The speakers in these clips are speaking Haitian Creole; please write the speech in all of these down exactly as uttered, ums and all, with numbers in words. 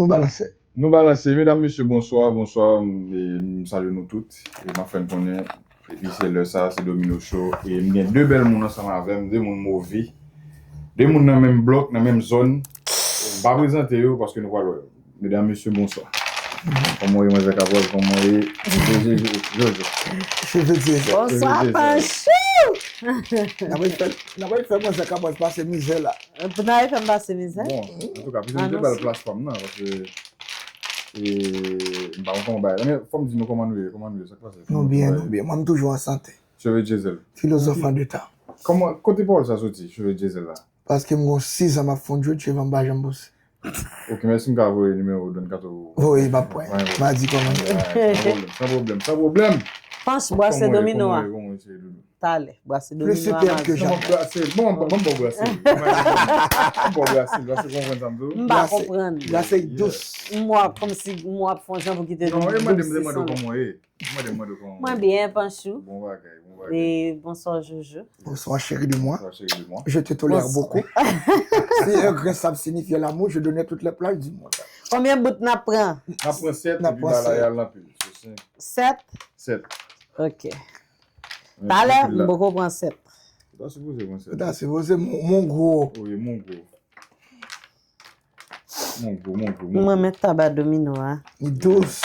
Balanse. Nou balanse. Medam, mesye, bonswa, bonswa. M, e, m salye nou tout. E m ap fè n konnen, epi se lè sa, se Domino Show. E m gen de bèl moun ansanm avè m, de moun move. De moun nan menm blòk, nan menm zòn. M pa prezante yo paske nou pral wè yo. Medam, mesye, bonswa. Kòman w ye, manzè Kapòz? Kòman w ye, Jojo? Jojo. Cheve di sa. Bonswa, Panchou! N ap fè, n ap fè manzè Kapòz pase mizè la. Pou n al fè m pase mizè? Bon, antouka, pitit m te ba l plas pa m nan, paske, e, m pa konn kòman bagay. Men fò m di nou kòman nou ye, kòman nou ye, sa k pase? Nou byen, nou byen. Mwen, m toujou an sante. Cheve Diesel. Filozòf an de tan. Kòman, kote pawòl sa soti, Cheve Diesel la? Paske m gon sizan m ap fondre, cheve m pa janm pouse. Ok, mèsi, m ka voye nimewo Don Kato. Voye, pa pwen. M a di kòman. San pwoblèm, san pwoblèm, san pwoblèm. Panch, brase domino a. Talè, brase domino a. Plus superbe que jamais. Bon, bon, bon, brase. Bon, brase, brase, konprann sa m di w. M pa konprann. Brase dous. M wè kòmsi m wè ap fè yon jan pou kite. Non, e mande m, mande w kòman w ye. Mwen de, mwen de kòman. Mwen byen, Panchou. Bon bagay, bon bagay. E bonswa, Jojo. Bonsoir, chérie de moi. Bonsoir, chérie de moi. Je te tolère beaucoup. Si un grain de sable signifiait l'amour, je donnais toutes les plages du monde. Konbyen bout n ap pran? N ap pran sèt, epi bagay la al nan pil. Sèt? Sèt. Ok. Talè, m poko pran sèt. Ou ta sipoze pran sèt. Ou ta sipoze, mon, mon gros. Wi, mon gros. Mon gwo, mon gwo, mon gwo. Mwen mèt taba domino a. Dous.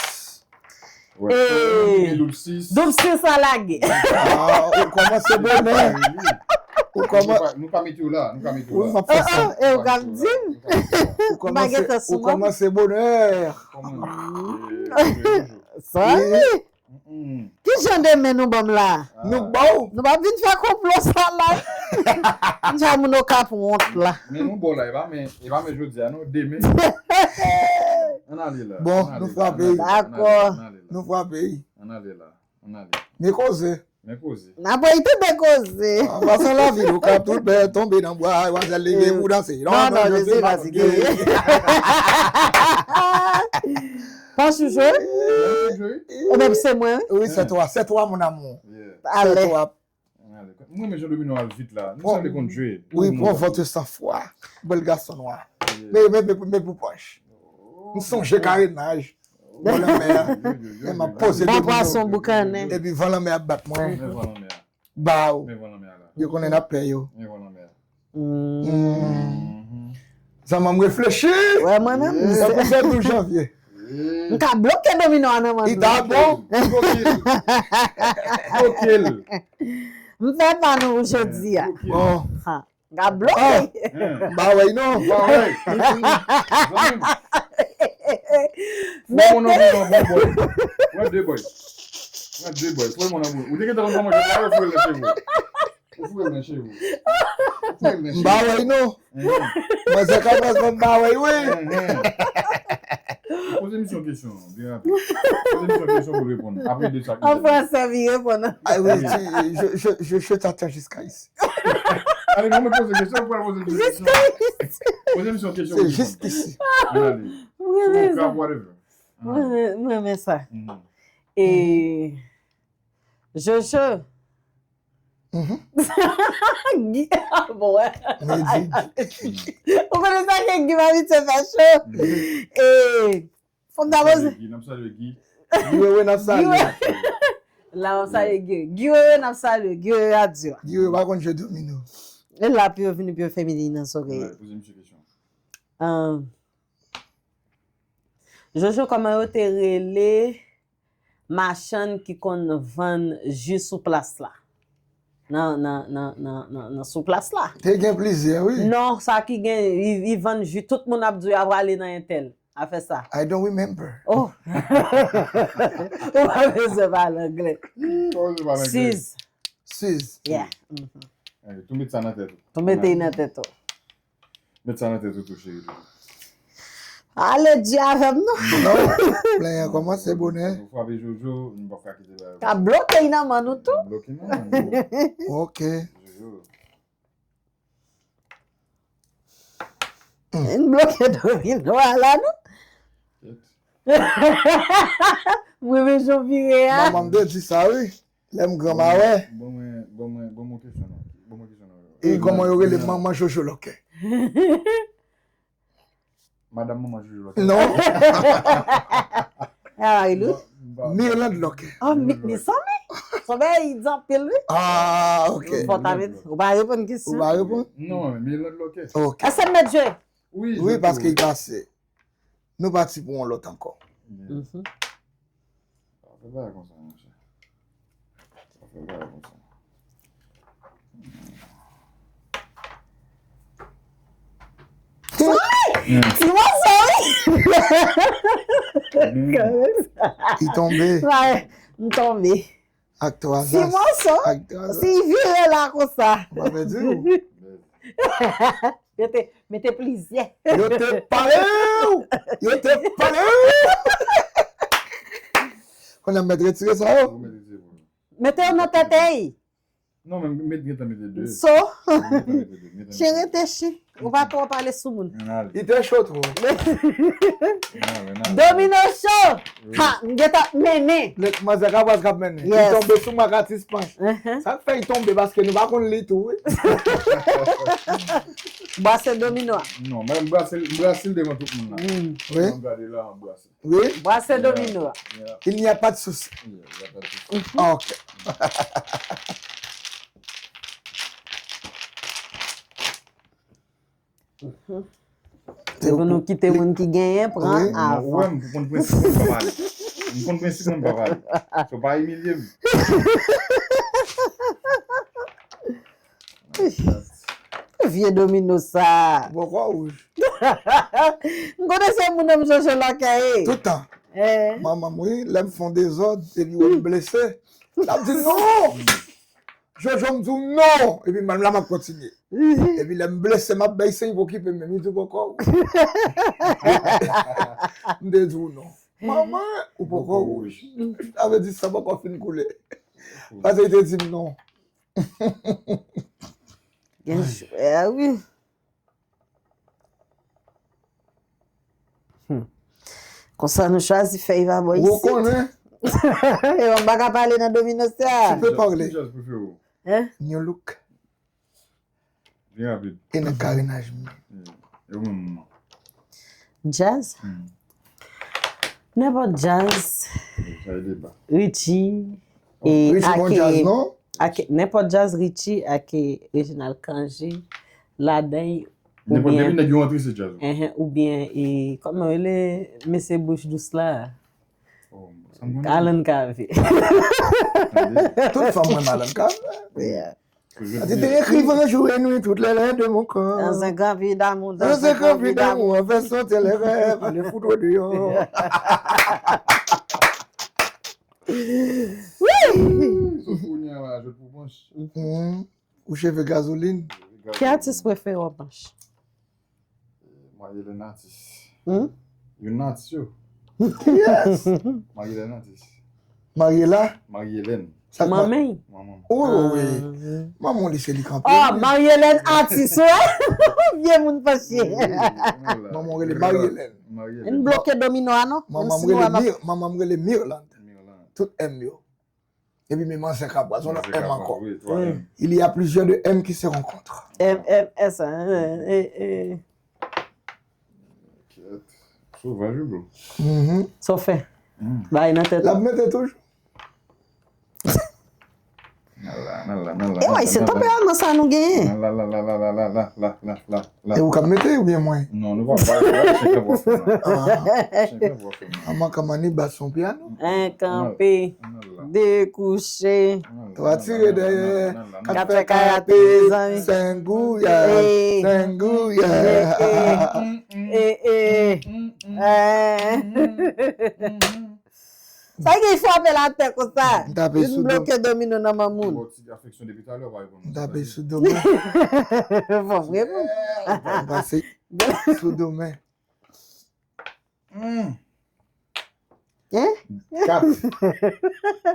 Doub sis. Doub sis la lage. Ah, ou kòmanse bonè. Ou kòman... Nou ka mete w la, nou ka mete w la. Wi, m ap fè sa. E ou k ap di m? Ou kòmanse bonè. Sa wi. Ki jan de men nou ban m la? Nou ba w. Nou pa vin fè konplo sa la. M di a moun okap wont la. Men nou ba w la, e pa men, e pa men jodi a, non, demen. Ann ale la. Bon, nou frape. Dakò. Nou frape. Ann ale la. Ann ale. Men koze. Men koze. N ap wè tande koze. An pasan lavi, ou ka tout bè tonbe nan bwa, wazèl leve pou danse. Non, non, Jezi fatige. Panchou jwe? Ebyen, se mwen, wi. Wi, se twa, se twa, mon amour. Ale. Se twa. Mwen, men jan domino al vit la. Nou sa vle konn jwe. Wi, pran vòt san fwa. Bèl gason nwa. Men, men, men, men pou Panch. M sonje karenaj. Bò lanmè a. E m ap poze domino. Bon pwason boukannen. Epi van lanmè ap bat mwen. Men van lanmè a. Ba w. Men van lanmè a la. Yo konnen n ap pè yo. Men van lanmè a. Zanmanm reflechi. Wè, mwen menm. Tankou se douz janvye. M ka bloke domino a nan men nou. Li ta bon. Bloke l. Bloke l. M fè pa nou pou jodi a. Bon. M ka bloke. M pa wè non. M pa wè. Zanmi m. Fò moun nan bon boy. Mwen de boy. Mwen de boy. Fò moun nan bon. Ou te gentan konn kòman jodi a, ou foure l nan cheve w. Ou foure l nan cheve w. M pa wè non. Manzè ka pase m pa wè wi. Poze misye yon kesyon, byen rapid. Poze misye yon kesyon pou l reponn. Apre de sa. An fransè, li reponn. Ah oui, je, je, je, je t'attends jusqu'à ici. Ale, non, men poze kesyon, ou pral poze kesyon. Poze misye yon kesyon pou l reponn. C'est juste ici. Ann ale. Mwen renmen sa. Mwen renmen sa. E Jojo. Guy, bon, wè. Ou konnen sa ke Guy pa abitye fè cho. E, fò m ta poze. Guy, n ap salye Guy. Guy Wewe, n ap salye. La, m ap salye Guy. Guy Wewe, n ap salye. Guy Wewe, adye. Guy Wewe pa konn jwe domino. E la, pou yo vini, pou yo fè midi nan zòrèy. Poze misye kesyon. Jojo, kòman yo te rele machann ki konn vann ji sou plas la? Nan, nan, nan, nan, nan, nan sou plas la. Te gen plizyè, wi. Non, sa ki gen, li, li vann ji, tout moun ap di w y ap prale nan entèl. Afè sa. I don't remember. Oh. Ou pa bezwen pale anglè. Siz. Siz. Yeah. Tou met sa nan tèt ou. Tou mete nan tèt ou. Met sa nan tèt ou tou, cheri tou. Ale di avè m non. Non, plen an kòmanse bonè. Nou frape Jojo, nou pa ka kite la. Ka bloke nan men nou tou. Bloke nan men nou. Ok. Jojo. N bloke domino a la non. Mwen men jan vire a. Manman m te di sa wi. Lè m gran ma wè. Ban mwen, ban mwen, ban mwen kesyon nan. Ban mwen kesyon nan. E kòman yo rele manman Jojo Lòkè? Madanm manman Jojo Lòkè. Non. How are you? Mirlande Lòkè. Oh, mi, mi sanble. Sanble, li di anpil, wi. Ah, ok. Fò ta met, ou pa reponn Ou kesyon. pa reponn? Non, Mirlande Lòkè. Ok. Èske m mèt jwe? Wi, Wi, paske li pase. Nou pati pou yon lòt ankò. Mhm. Sa fè bagay konsa, monchè. Sa fè bagay konsa. Ti mòso, wi. Li tonbe Wè, m tonbe. ak twa Ti mòso. Ak twa Si vire la konsa. Ou pa pèdi ou. Mete, mete plizyè. Yo te pale ou! Yo te pale ou! Kounye a m mèt retire sa yo. Ou mèt retire pou nou. Mete yo nan tètèy. Non, men m met gentan mete de. So, M gentan mete de. M gentan chen mete de. Rete chen. Ou pa twò pale sou moun. Ann ale. Li te cho twò. Ann ale, ann ale. Domino show. Ha, m gentan mennen. Nèg manzè kapaz k ap mennen. Li Yes. Tonbe sou mak atis panch. Mhm. Sa k fè li tonbe paske nou pa konn li tou, wi. Bwase domino a. Non, men m brase, m brase l devan tout moun la. Mm. Wi. M gade la, m brase. Wi. Bwase domino a. Yeah. Il n'y a pas de souci. Yeah, y a pas de souci. Ah, ok. Se pou nou kite moun ki genyen pran Wi. a Non, frè m, pou konn prensip mwen pa pale. M konn prensip mwen pa pale. So pa imilye m. Vye domino sa. Bòkò wouj. M konnen se moun nan m Jojo Lòkè ye. Tout tan. Eh. Manman m, wi, lè m fè yon dezòd, epi wè m blese, l ap di non! Jojo, m di w non! Epi m la m ap kontinye. Epi lè m blese, m ap bay siy pou okipe m, men li di bòkò. M te di w non. Manman, ou bòkò wouj. Sa vle di sa bòkò fin koule. Paske li te di m non. Gen jwè, wi. Hmm. Konsa nou chwazi fèy va bò isit. Ou konnen. E bon, m pa ka pale nan domino sa. Tu peux parler. Ki jazz prefere w? Hein? New look. Byen rapid. E nan karenaj mwen. E ou menm, manman? Jazz? Hmm. Nenpòt jazz. Sa e deba. Richie. E Richie bon jazz, non? Ak nenpòt jazz Richie ak Reginald Cangé ladan l. Nenpòt Oubyen, depi nèg yo antre se jazz. Enhen, oubyen e, kòman yo rele mesye bouch dous la? Oh, sa m konnen. Alan Cavé. Tande. Tout fanm renmen Alan Cavé. Yeah. Ke je Ti te ekrivan joure nou tout lè lè de mon kò. Dans un grand vide d'amour, Dans un grand vide d'amour, avec son tel rêve, allez foutre dehors. Sofonya la, je pou panch. Mhm. Ou cheve gazolin. Ki atis prefere w, Panch? Marie Hélène atis. Hmm? Youn nan atis yo. Yes. Marie Hélène atis. Mariela. Marie Hélène. Sa k ma- Manman. Manman. Oh, wi. Ah. Manman li se li kanpe. Oh, Marie Hélène atis, wè? Vye moun panche. Voilà. Manman rele Marie Hélène. Marie N Hélène. Bloke domino a non. Manman Menm si nou rele wè m ap- Mir-, manman rele Mirlande. Mirlande. Tout M yo. Epi men manzè kapwa, son lòt M ankò. Wi, twa M. Il y a plusieurs de M qui se rencontrent. M M S, hein, eh, eh. Kèt. Sovaj, wi, bro. Mhm. Sa w fè? Mm. Bay nan tèt. L ap mete toujou. Nan la, nan la, nan la. E wè, se tanperman sa nou genyen. Nan la, la, la. E ou k ap mete oubyen mwen? Non, nou pa pale. Chen kè bò fè nan. Ah. Chen kè bò fè nan. Manman Kamani bat son pyano. En kanpe, Nan la. Dekouche. Twa tire dèyè. Nan la, nan la. K ap fè karate, mezanmi. Sengouyay. Hey. Sengouyay. Eh, eh, eh, eh. Sa gen frape l atè konsa. M tape sou do. Bloke domino nan manmoun. Bon, ti afeksyon depi talè, w pa reponn. M tape sou do mwen. Fò m reponn. M pase sou do mwen. Hmm. Hein? Kat.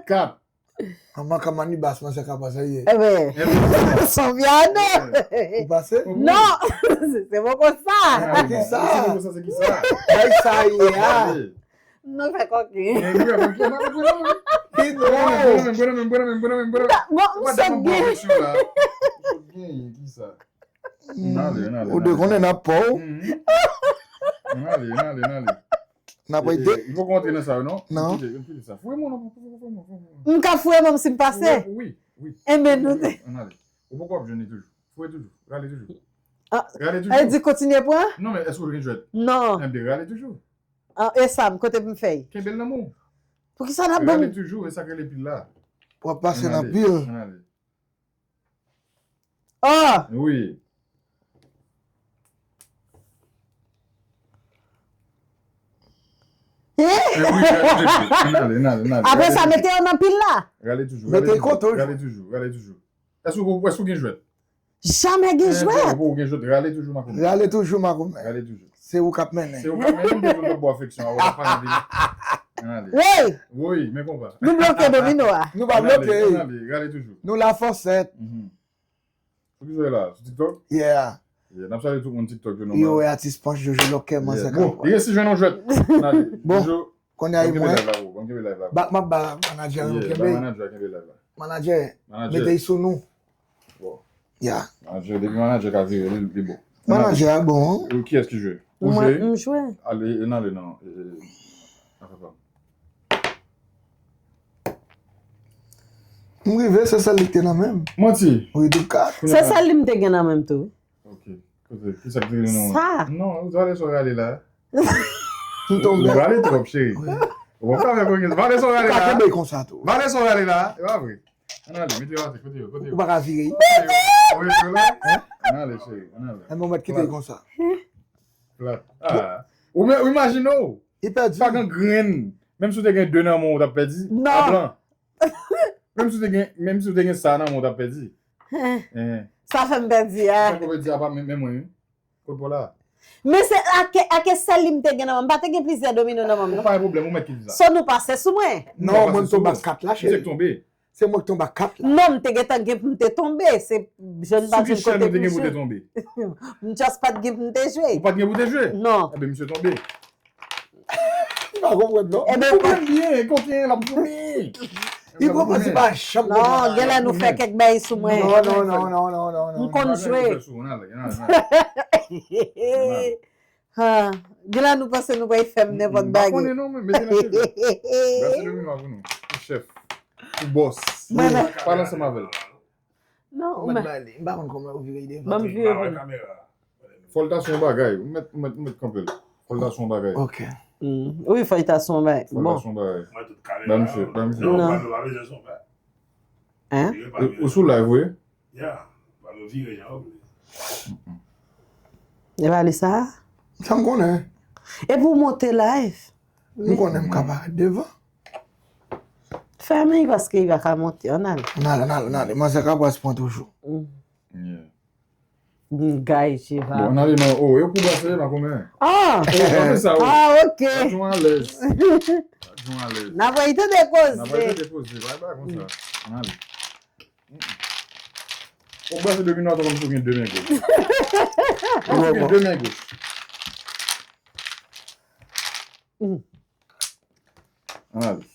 Kat. Manman Kamani bas mwen se ka pase ye. Eben, son pyano. Ou pase? Non, se poko sa. Ah, ki sa? Se ki sa, se ki sa? Bay sa ye a. Tande. Nou fè kòki. Men wi, men wi, men wi. Ki non? Men wi, men wi, men wi, men wi, men wi. Bon, m sot gen. Sot gen, ki sa? N ale, n ale, Ou n de ale. Konnen n ap pa w. Mhm. Ann ale, ann ale, ann ale. N ap wè de. Li poko antre nan sa yo, non? Non. Kite, kite sa. Fouye men w non, fouye, fouye men w, fouye men w. M ka fouye men m si m pase. Wi, wi. Enben nou te. Ann ale. Ou poko ap jwenn li toujou. Fouye toujou. Rale toujou. Ah, Rale E toujou. di kontinye pran? Non, men èske w gen jwèt? Non. Enben, rale toujou. Ah, e sa m, kote pou m fè? Kenbe l nan men w. Poukisa n ap ban Rale m? Toujou, e sa k rele pil la. W ap pase Ann nan ale, pil. Ann ale. Oh! Wi. Eh? Eh, wi, rale toujou. Ann ale, ann ale, ann ale. Apre Rale sa, toujou. Mete yo nan pil la. Rale toujou. Mete Rale kote w. Toujou, rale toujou, rale toujou. Èske w èske w gen jwèt? Jamè gen jwèt. Ou gen jwèt, rale toujou makoumè. Rale toujou makoumè. Rale toujou. Se ou k ap mennen. Se ou k ap mennen, m bezwen lòt bò afeksyon, ou ap pa anvi. Ann ale. Wey! Wi, men konpa. Nou bloke domino a. Nou pa bloke. Ann ale, rale toujou. Nou la fòsèt. Mhm. Ou ki jwe la? Sou TikTok? Yeah. Yeah, n ap salye tout moun TikTok yo Yo nòmal. Wè atis panch Jojo lòkè man Yeah. se Bon, li resi jwenn yon jwèt. Ann ale. Bon. Jojo, Kounye a ban m kenbe mwen. Live la pou ou, ban m kenbe Live la. Ba m ap ba manager yo Yeah, ba kenbe. Manager kenbe Live la. Manager, Manager. Mete l sou nou. Bon. Yeah. Manager, depi manager ka vire, li li bon. Manager a bon. Ou kiyès ki jwe? Ou Mwen, jwe? M jwe. Ale, e, nan, ale, nan. E, e, apa pa. M rive, se sèl li k te nan men m. Manti. Wi, tout kat. Se sèl li m te gen nan men m tou. Ok. Kote? Ki sa k te gen nan? Sa. Non, ou ale sou rale la. M tonbe. Ou rale twòp, cheri. Ou pa fè konn. Vale sou rale Ou ka la. Kenbe konsa tou. Vale sou rale la. E pa vre. Ann ale, mete yo atè, kote yo, kote Ou yo. Pa ka vire. Ou rete la? Ann ale, cheri, ann ale. E mwen mèt kite l konsa. Plat. Ah. Ou men, ou imajine w. Li pèdi. Pa gen grenn. Menm si w te gen de nan men w, ou t ap pèdi. Non. A blan. Menm si w te gen, menm si w te gen sa nan men w, ou t ap pèdi. Eh. Sa fè m pèdi a. Sa k ou pèdi a pa menm, menm mwen, wi. Kot pa w la? Men se ake, ake sèl li m te gen nan men m. M pa te gen plizyè domino nan men m, Ou non. Pa gen pwoblèm, ou mèt kite sa. So nou pase sou mwen. Non, mwen m tonbe ak kat la, Ou se k cheri. Tonbe. Se mwen k tonbe ak kat la. Non, m te gentan gen pou m te tonbe. Se je n pa Sou ki jwenn chèn kote ou te pou gen m pou te jwe. Tonbe? M just pa t gen pou m te jwe. Ou pa t gen pou te jwe? Non. Enben, misye tonbe. M pa konprann, non. Enben, Ou konprann byen, koken l ap vomi. Li pran pran, se pa janm Non, genlè nou fè kèk bagay sou mwen. Non, non, non, non, non, non, non. M konn jwe. Ha, genlè nou panse nou pral fè m nenpòt bagay. M pa konnen non, men mete nan cheve. Brase domino a pou nou. Pou chèf. Pou bòs. Mwen menm. Pale ansanm avè l. Non, Ou mèt men. Bay li. M pa konn kòman yo vire devan. Ban m vire pou nou. Fò l ta sou yon bagay. Ou mèt, ou mèt, ou mèt kanpe l. Fò l ta sou yon bagay. Ok. Mm. Wi, fò l ta sou yon bagay. Fò l Bon. Ta sou yon bagay. Mwen tout kare Ba la. misye, ba misye. Non, Non. pa nou pa bezwen son pè. Hein? Vire pa nou. Ou sou live, wi? Ya. Pa nou vire jan ou vle. E pa li sa? Sa m konnen. E pou monte live? M konnen m ka parèt devan. Fèmen paske li pa ka monte. Ann ale. Ann ale, ann ale, ann ale. Manzè ka pran toujou. Mm. Yeah. Guy Cheva. Bon, ann ale non. Oh, yo pou brase, makoumè. Ah! Oh, ann fè sa, oh. Ah, ok. Adjou alèz. Adjou alèz. N ap wè, tande koze. N ap wè, tande koze. Pa, pa konsa. Ann ale. Ou brase domino a kòmsi ou gen de men goch. Kòmsi ou gen de men goch. Mm. Ann ale.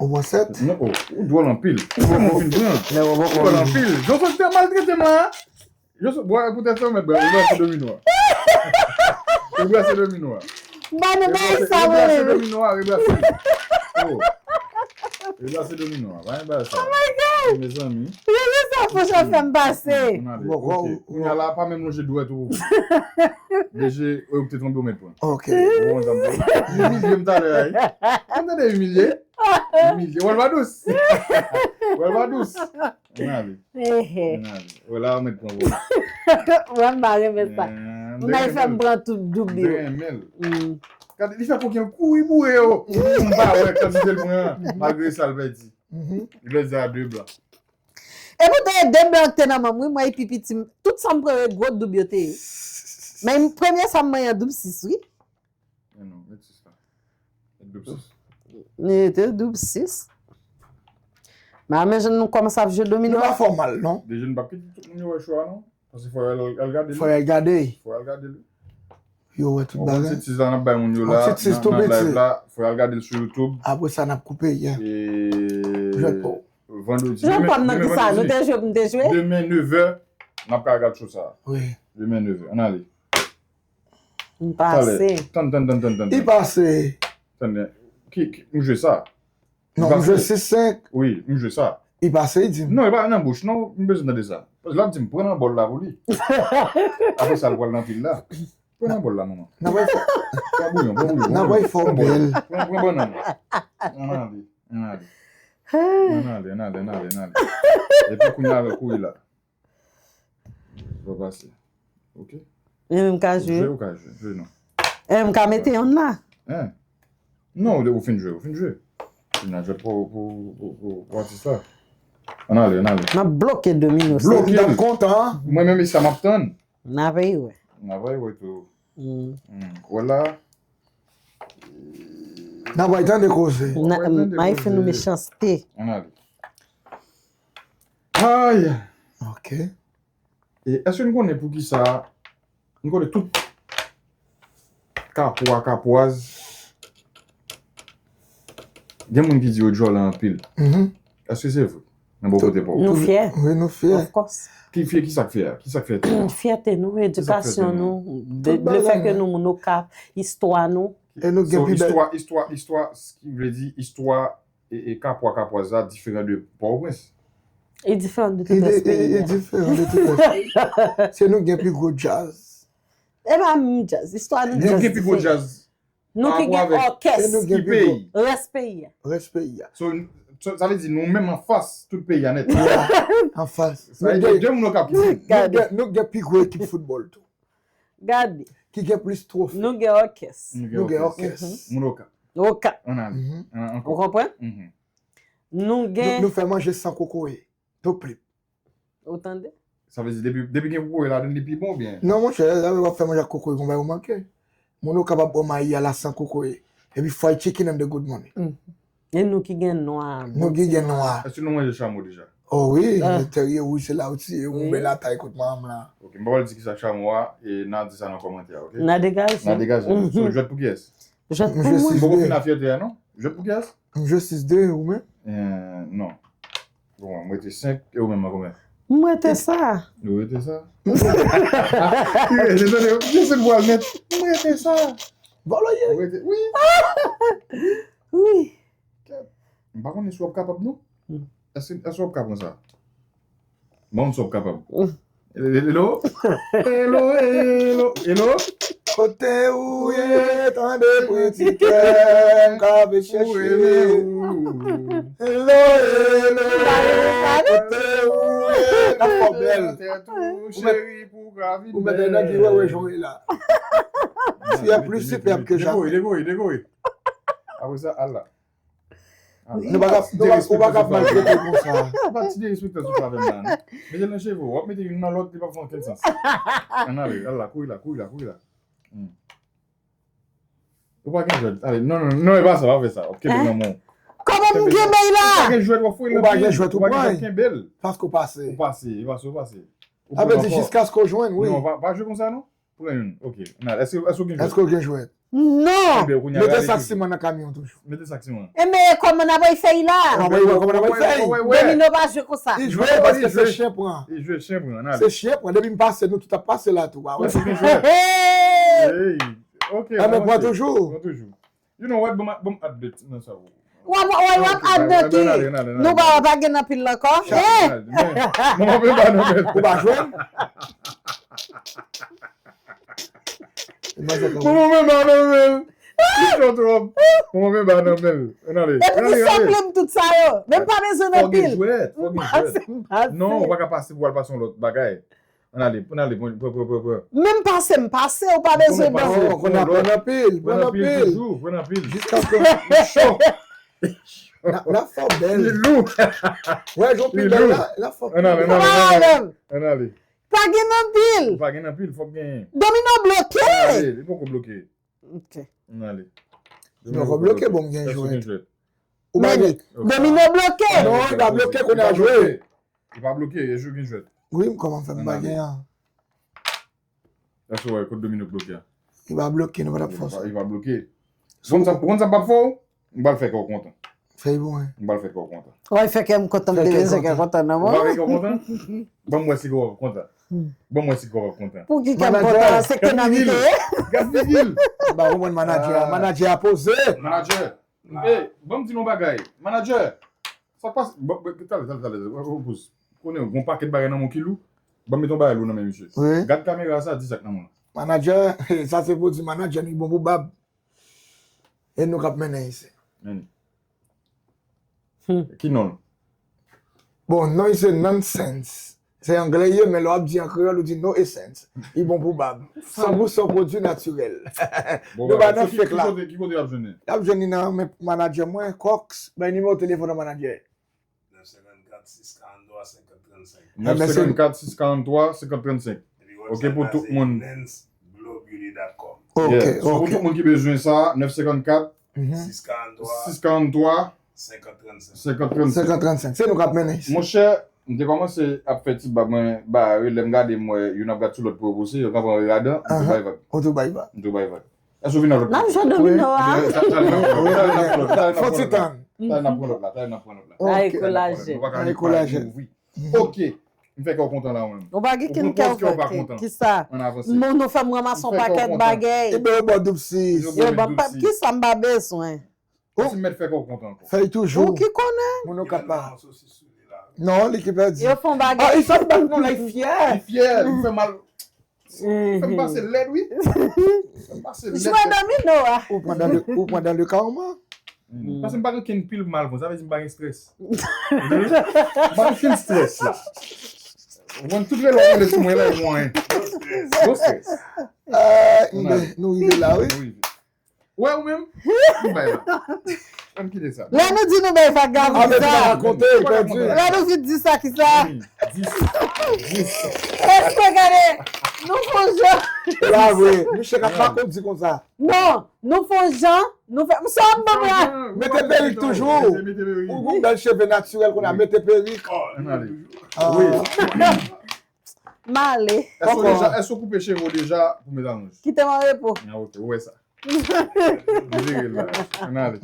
Ou pran sèt? Non, oh, ou dwòl anpil. Ou poko fin pran. Ou dwòl anpil. Joseph te maltrete m la. Joseph, bwè, poutèt sa, ou mèt bwè. Ou brase domino a. Ou brase domino a. Ba nou bay sa, Rebrase mwen. Domino a, rebrase. Oh. Rebrase domino a. Pa gen bagay sa. Oh my God. Mezanmi. Rebrase sa, fò sa fè m pase. Ann ale. Ok. Kounye a la, pa menm lonje dwèt ou. Deje, ou te tonbe ou mèt pran. Ok. Ou konn sa m di. Imilye m talè a, wi. Ou tande imilye? Imilye. Wè l pa dous. Wè l pa dous. Ann ale. Ann ale. Wè la, ou mèt pran pou. Wè m pa renmen sa. M nan fè m pran tout doub yo. Renmen l. Mm. Gade, li fè koken kouri boure yo. M pa wè kantite l pran an, malgre sa l pèdi. Li pèdi a de blan. E poutan e de blan k te nan men m, wi, mwen epi piti m. Tout sa m pran yo gwo doub yo te ye. Men premye sa m manyen an doub sis, wi. Men non, met sis la. Met doub sis. Li te doub sis. Men men jan nou kòmanse ap jwe domino. Nou pa fè w mal, non. Deja n p ap kite tout moun yo wè show a, non. Paske fò yo al, al gade l. Fò yo al gade. Fò yo al gade l. Yo wè tout Yon bagay. Ti tiz la n ap bay moun yo Yon la, ti tiz nan, tou nan live piti. La, fò y al gade l sou YouTube. Apre sa, n ap koupe, yeah. E Jwèt pou. Vandredi. Jwèt Demen, pa m nan demen ki sa, nou vandredi. Te jwe pou m te jwe. Demen nevè, n ap ka gade show sa. Wi. Demi neve. Ann ale. M pase. Talè. Tann, tann, tann, tann, tann. Li pase. Tann, ki, ki, m jwe sa. Non, m jwe sis senk. Wi, m jwe sa. Li pase, li di m. Non, e pa nan bouch, non, m bezwen tande sa. Paske l ap di m, pran nan bòl la pou li. Apre sa, l pral nan pil la. Pran nan bòl la, manman. Nan bay fò. Pran bouyon, pran bouyon. Nan bay fò, bèl. Pran, pran bannann la. Ann ale, ann ale. Ann ale, ann ale, ann ale, ann ale. Epi kounye a, kouri la. Va pase. Ok? Mwen menm ka jwe. Jwe ou ka jwe. Jwe non. E m ka mete yon la. Hein? Non, ou fin jwe, ou fin jwe. Fin nan jwe pou, pou, pou, pou, pou atis la. Ann ale, ann ale. M ap bloke domino. Bloke. Mwen kontan. Mwen menm e sa m ap tann. N a veye wè. N a veye wè tou. Mm. Mm. Wè la. N a pral tande koze. N a- Wè, tande May fè nou koze. Mechanste. Ann ale. Ay! Ok. E èske nou konnen poukisa nou konnen tout kapwa, kapwaz, gen moun ki di yo djòlè anpil. Mhm. Èske se vre? Nan bò kote pa w. Nou fyè. Wi, nou fyè. Of course. Ki fye, ki sa k fè a? Ki sa k fè tou? Fyète nou, edikasyon nou, de- Tout bagay lefèke nou. Nou moun Okap, istwa nou. E nou gen So, pi bèl. Istwa, istwa, istwa, s- ki vle di istwa e, e kapwa, kapwaz la diferan de Pòtoprens. E diferan de E tout di- rès e- peyi e a. Diferan de tout rès. Se nou gen pi gwo djaz. E pa menm djaz, istwa nou Nou djaz gen pi gwo diferan. Djaz. Nou ki pa rapò gen avèk òkès, E nou gen Ki pi peyi? gwo. Rès peyi a. Rès peyi a. So, n- so, sa vle di nou menm anfas tout peyi a nèt. Anfas. Sa vle di de moun Okap ki Nou gen- nou gen pi gwo ekip foutbòl tou. Gade, Ki gen plis twofe. Nou gen òkès. Nou gen òkès. Moun Okap. Okap. Ann ale. Mhm. Ann- Ou ankò. Konprann? Mhm. Nou Nou gen. Nou fè manje san kokoye. Toplip. Ou tande? Sa vle di depi, depi gen kokoye ladan li pi bon oubyen? Non, monchè, lè w ap fè manje ak kokoye, konbyen ou manke. Moun Okap ap ba w mayi a la san kokoye. Epi fried chicken and the good money. E nou ki gen nwa. Nou ki gen nwa. Èske nou manje chamo deja? Oh wi, Ah. Tèrye wouj se la ou tiye, ou Wi. Bèl Atay kot manman m la. Ok, m pa pral di ki sa k chamo a, e n a di sa nan kòmantè a, ok? N a degaje. N a degaje. So, jwèt pou kiyès? Jwèt M pou jwe mwen. sis M poko de. Fin a fyète a, non? Jwèt pou kiyès? M jwe sis de, ou menm? Eh, non. Bon, mwen te senk, e ou menm nan konbyen? M rete sa. Ou rete sa? Ou rete, tande, ou rete, se vwal nèt. M rete sa. Vòlò ye. Ou rete, wi. Wi. M pa konnen si w ap kapab, non. Hmm. Èske, èske w ap kapab sa? Bon, si w ap kapab. Hmm. Hello? Hello, hello, hello? Kote ou ye, tande piti kè, m ka vle Ou chèche. rele ou. Hello, hello, kote ou ye, n ap fò bèl. Tèt ou, cheri, pou ka vin Ou mèt nan ki wè wè jwe la. Fyè plis sipèb ke Dekoye, jamè. Dekoye, dekoye. Apre sa, al la. Al la. Nou pa ka, nou pa, ou pa ka maltrete konsa. Pa ti derespektan sou sa avè m la, non. Mete l nan cheve w, w ap mete youn nan lòt, li p ap fè okenn sans. Ann ale, al la, kouri la, kouri la, kouri la. Hmm. Ou pa gen jwèt. Ale, non, non, non, e pa sa, pa fè sa. W ap kenbe l nan men w. Kòman m kenbe l la? Ou pa gen jwèt, w ap foure l Ou pa nan gen pye. jwèt, ou Ou pa gen pran. Jwèt, kenbe l. Paske w pase. Ou pase, e pa sa, ou pase. Ou Sa vle pran di fò. Jiskaske w jwenn, wi. Non, pa, pa jwe konsa, non. Pran youn. Ok. Nan, èske, èske w gen jwèt? Èske w gen jwèt? Non. Enben, kounye a, Mete rale sak tou. Siman nan kamyon toujou. Mete sak siman. E men kòman n ap fè l la? Kòman w ap fè l? Wè. Domino pa jwe konsa. Li jwe Non, paske li se jwe. Chen pran. Li jwe, Chen pran, nan. Se Chen pran. Depi m pase, nou tout ap pase la tou. Wè. Ou jwe. Hey! Ok, Ah, men pran avanse. Toujou. Pran toujou. You know what? Bon, bon, update nan sa. W ap, w ap, w ap add nan ki? Ann ale, ann ale, ann ale. Nou pa, pa gen anpil ankò? Ann ale, men, mwen mwen pa nan men. Ou pa jwenn? Mwen mwen pa nan men. Li cho twòp. Mwen mwen pa nan men. Ann ale. Epi li sanble m tout sa yo. Men m pa bezwen nan pil. Fò gen jwèt, fò gen jwèt. Non, ou pa ka pase pou al pase yon lòt bagay. Ann ale, ann ale, pran, pran, pran, pran. Menm pase m pase, ou pa bezwen Pase, ban. Oh, pran anpil, pran anpil. Toujou, pran anpil. Jiskaske l cho. N a, n a fò bèl. Li lou. Wè, jwèt pi bèl la, n a fò. Ann ale, ann Ou ale, pa ann ale. wè m. Ann ale. Pa gen anpil. Ou pa gen anpil, fòk gen. Domino bloke. Ann ale, li poko bloke. Ok. Ann ale. Non, fò bloke, bon, m gen Èske w jwèt. Gen jwèt. Ou pa gen. Domino bloke. Non, li pa bloke, kounye a jwe. Li pa bloke, e jwe gen jwèt. Wi, m kòman fè m pa gen an. Èske w wè kot domino bloke a? Li pa bloke, nou pa t ap fòse. Li pa bloke. Konn sa, konn sa m p ap fè w? M pral fè kè w kontan. Fè l pou mwen. M pral fè kè w kontan. Wè, fè kè m kontan, m te bezwen kè kontan nan mwen. Ou pa vle kè w kontan? Ban m wè si kè w ap kontan. Ban m wè si kè w ap kontan. Pou ki kè m kontan? Se kè nan mite. Gad figi l. M pa konprann manadjè a. Manadjè a poze. Manadjè. Ban m di nou yon bagay. Manadjè. Sa k pase? Talè, talè, talè. Ou poz. Konnen, gon pakèt bagay nan men w ki lou. Ban m met yon bagay lou nan men misye. Gad kamera sa, di sa k nan men w. Manadjè, sa se pou di manadjè nou bon pou bab. E nou k ap mennen isi. Mennen. Ki non l? Bon, non l se Nonsense. Se anglè l ye, men lè w ap di an kreyòl, ou di no essence. Li bon pou bab. San pou san pwodui natirèl. Nou pa nan fake la. Ki kote y ap jwenn li? Y ap jwenn li nan men manadjè mwen, Cox. Bay nimewo telefòn an manadjè. Nèf senkannkat, sis karanntwa, senkant trannsenk. Nèf senkannkat, sis karanntwa, senkant trannsenk. Ok, pou tout moun. Nens Glow Beauty dot com. Ok, ok. Pou tout moun ki bezwen sa, nèf senkannkat, sis karanntwa, senkant trannsenk. Senkant trannsenk. Senkant trannsenk. Se nou k ap mennen isi. Monchè, m te kòmanse ap fè ti bab mwen bare, lè m gade m wè youn ap gad sou lòt pou yo pouse, yo kanpe anrere ladan, m tou bay vag. Ou tou bay vag. M tou bay vag. Èske w vin avèk mwen? N ap jwe domino a. Fò ti tann. Talè n ap pran lòt la, talè n ap pran lòt la. Ay, koulaje. Nou pa ka ret pa ouvri. Ok. M fè kè w kontan la, ou menm. Ou pa gen kenn kè w fè. Kisa? Nou fè m ranmase yon pakèt bagay. Ebyen, yo ba w doub sis. Yo ba m pa, kisa m pa bezwen? Ou si m mèt fè kè w kontan ankò. Fè l toujou. Ou ki konnen? Moun yo ka pa. Non, li ki pèdi. Yo fè yon bagay. Ah, li fè m bat non la, li fyè. Li fyè, li fè mal. Fè m pase lèd, wi. Fè m pase lèd. Jwe domino a. Ou pran dan le, ou pran dan le karma. Paske m pa gen okenn pil mal, bon, sa vle di m pa gen strès. M pa gen okenn strès la. Ou konn tout rele w rele sou mwen la, e mwen. Gwo strès. Nou rive la, wi. Wè ou menm? M bay la. Ann kite sa. Lè nou di nou bay vag, gade sa. Lè nou fin di sa, kisa? Èske gade? Nou fon jan. E pa vre. Misye ka pa kondi konsa. Non, nou fon jan. Nou fè. Sa m ban la. Mete perik toujou. Ou gon bèl cheve natirèl konn a mete perik. Ann ale. Wi. M ale. Èske w deja, èske w koupe cheve w deja pou met alonj? Kite m an repo. Ah, ok, ou wè sa. Li vire l la. Ann ale.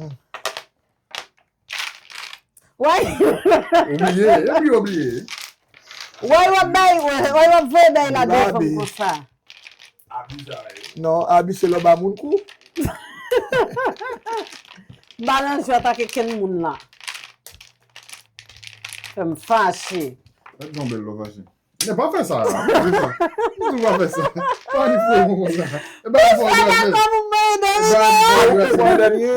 Why? Ou bliye, epi ou bliye. Why w ap bay, why w ap voye bay la de fanm konsa? Non, abi se lè w ba moun kou. M pa nan jwèt ak kenn moun la. Fè m fache. Gad jan w bèl lè w fache. Men pa fè sa, pa fè sa. Ou pa fè sa. Pa ni fwe mwen konsa. E pa fò dènye. E pa fò dènye.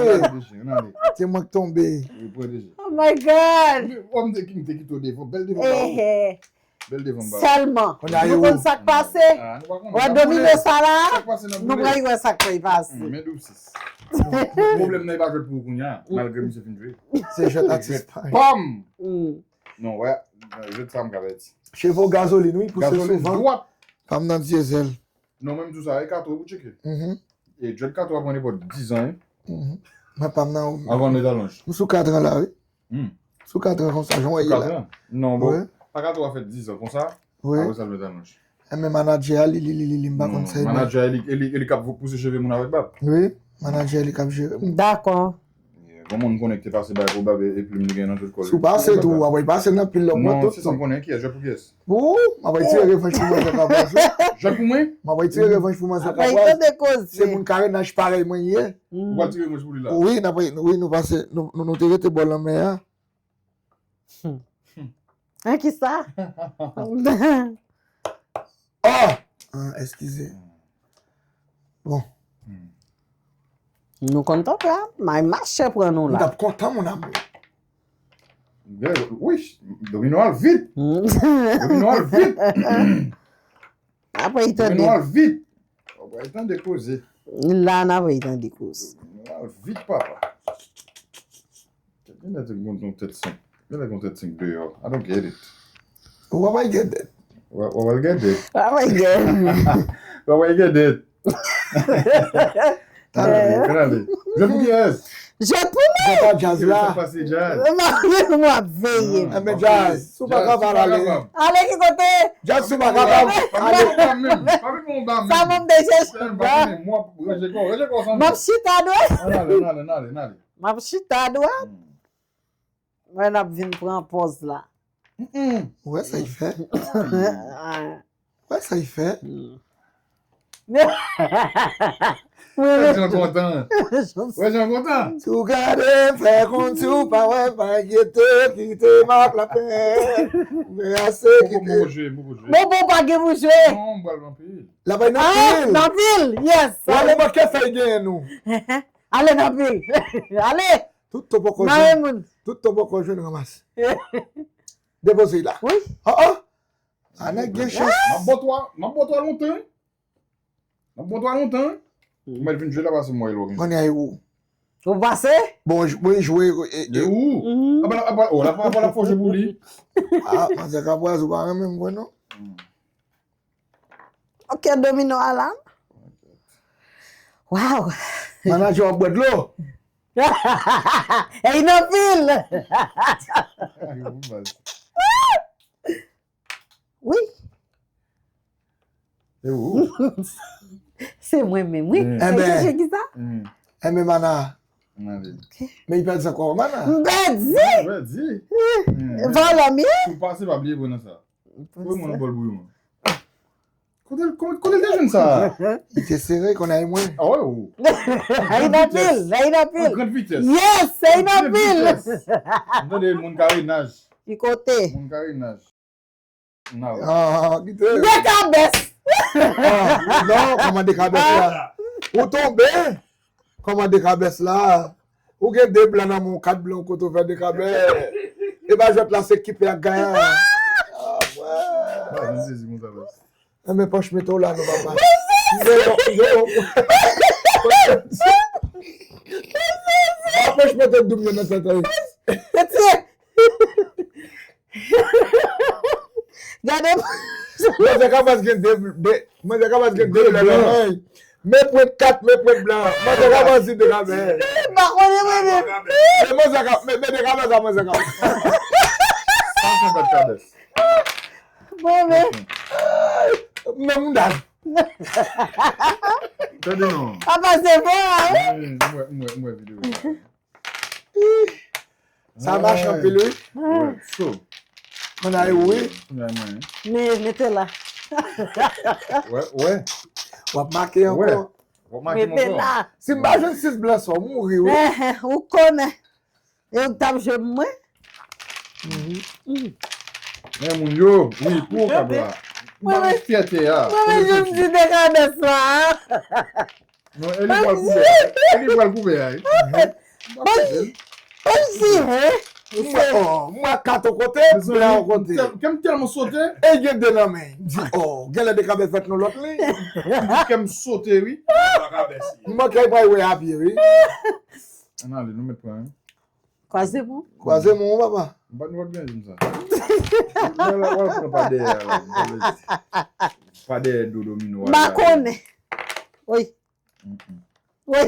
Se mwen k tonbe. Oh my God. Wè m te kite w devan, bèl devan ba ou. Bèl devan ba ou. Sèlman. Nou konn sa k pase. Wè domino sa la. Nou pral wè sa k pral pase. Men doub sis. Pwoblèm nan e pa jwèt pou ou kounye a, malgre misye fin jwe. Se jwèt atis pa. Pam! Non, wè, jwèt sa m ka pèdi. Cheve w gazolin, wi, pouse souvan. Gazolin dwat. Pa m nan dyezèl. Non, men m di w sa, e katran pou tcheke. E jwèt katran pran nenpòt dizan, wi. Mwen pa m nan. Avan nou talonj. M sou katran la, wi. M sou katran konsa, jan w wè ye la. Katran? Non, bon. Pa katran fè dizan konsa. Wi. Apre sa, nou talonj. Enben manadjè a, li, li, li, li, li, m pa konn sa. Manadjè a, e li, e li, e li k ap pouse cheve moun avèk bab. Wi, manadjè a, li k ap jere m. Dakò. Gon moun konnen ki te pase bay pou bab e plim li gen nan tout kò l. Si w pase tou, w ap pase nan pil lòt moun tou. Non, se sa m konnen. Kiyès? Jwèt pou kiyès? Pou ou, m ap tire revanj pou manzè Kapwaz wi. Jwèt pou mwen? M ap tire revanj pou manzè Kapwaz. Se moun karenaj parèy mwen ye. Ou pral tire revanj pou li la? Wi, n ap, wi, nou pase, nou, nou, nou te rete bò lanmè a. An kisa? Oh! Ah, eskize. Bon. Nou konn tanpè a, may machè pran nou la. M t ap kontan, mon amour. Wi, domino al vit. Domino al vit. Apre y tande. Domino al vit. Apre y tande koze. La n apre y tande koze. Domino al vit, papa. Gen nèg ki gon tèt senk. Gen nèg gon tèt senk deyò. I don't get it. Why, why get that? Why, why get that? Why, why get that? Why, why get that? Ann ale, ann ale. Jwèt pou kiyès? Jwèt pou mwen. Jwèt pa djaz la. Jwèt pa se djaz. M ap veye. Enben djaz, si w pa kapab ale. Ale ki kote? Djaz, si w pa kapab ale. Pa vin mwen ba menm. Sa mwen m te chèche. M ap chita dwat. Ann ale, ann ale, ann ale, ann ale. M ap chita dwat. Mwen ap vin pran pòz la. Ou wè sa y fè? Ou wè sa y fè? Wè jan kontan. Wè jan kontan. Si w gade m fè konn si w pa wè m pa enkyete kite m ak lapè. Mwen ase kite. Bon bon pa gen pou jwe. Non, m pral nan pil. L ap bay nan pil. Nan pil, yes. Wale manke fèy genyen nou. Ale nan pil. Ale. Tout ton poko jwenn. Tout ton poko jwenn ranmase. Depoze la. Wi. Oh oh. A nèg gen chans. M ap bò twa, m ap bò twa lontan wi. M ap bò twa lontan wi. Ou mèt vin jwe la pase m wè lè w gen. Mwen ay ou. Ou pase? Bon, mwen jwe e ou. Apa la apa la fò jwe pou li. Ah, manzè Kapraz ou pa renmen m vre non. Ok, domino a la. Wow. Manadjè w ap bwè dlo. Ey nan pil. Wi. E ou? Se mwen menm, wi. Sa te cheki sa? Enben mana. Men li pèdi ankò mana. M pèdi. M pèdi. Vòlò m ye. Ou pase pa bliye bon nan sa. Ou mwen bòl bouyon. Kote l te jwenn sa? Li te sere kon ay mwen. A wè ou. Ay nan pil, ay nan pil. An grande vitès. Yes, ay nan pil. M tande moun karenaj. Ki kote? Moun karenaj. Ah, kite. Dekabès. Ah, non, kòman dekabès la? Ou tonbe. Kòman dekabès la? Ou gen de blan nan men w, kat blan ou kote w fè dekabès. E pa jwèt la se kipe ak ganyan. Ah, Enben pòch mete w la non papa. Pòch mete doum yo nan tèt. Gade. Manzè Kapaz gen de, de, manzè Kapaz gen de blan nan men. Men pwent kat, men pwent blan. Manzè Kapaz di de kabè. M pa konnen mwen menm. Men manzè Kapaz, men, men de kabè sa manzè Kapaz. Sa se bat kabè. Bon men. Men mouda. Tande non. Papa se bon, hein? Mwen, mwen, mwen, mwen videyo. Sa mache anpil wi. Mwen ay ou wi. Men mete la. Wè, wè. W ap make ankò. W ap make m ankò. Si m pa jwenn sis blan sa w mouri wi. Ou konnen. E ou t ap jwe pou mwen? Men moun yo, wi, pou okap la. M pa gen fyète a. Mwen menm jan m di dekabès la. Non, e li pral kouvè a. E li pral kouvè a. Kòmsi, hein? Mwen kat yon kote, blan yon kote. Kè m tèlman sote. E gen de nan men. M di, oh, genlè dekabès fèt nan lòt liy. Kè m sote, wi. Mwen kay bay wè a pye, wi. Ann ale, nou mèt pran. Kwaze men w. Kwaze men w, papa. M pa t wè byen di m sa. Lè la, w al pran pa dèyè a la. Pa dèyè do domino a. M pa konnen. Wi. Wi.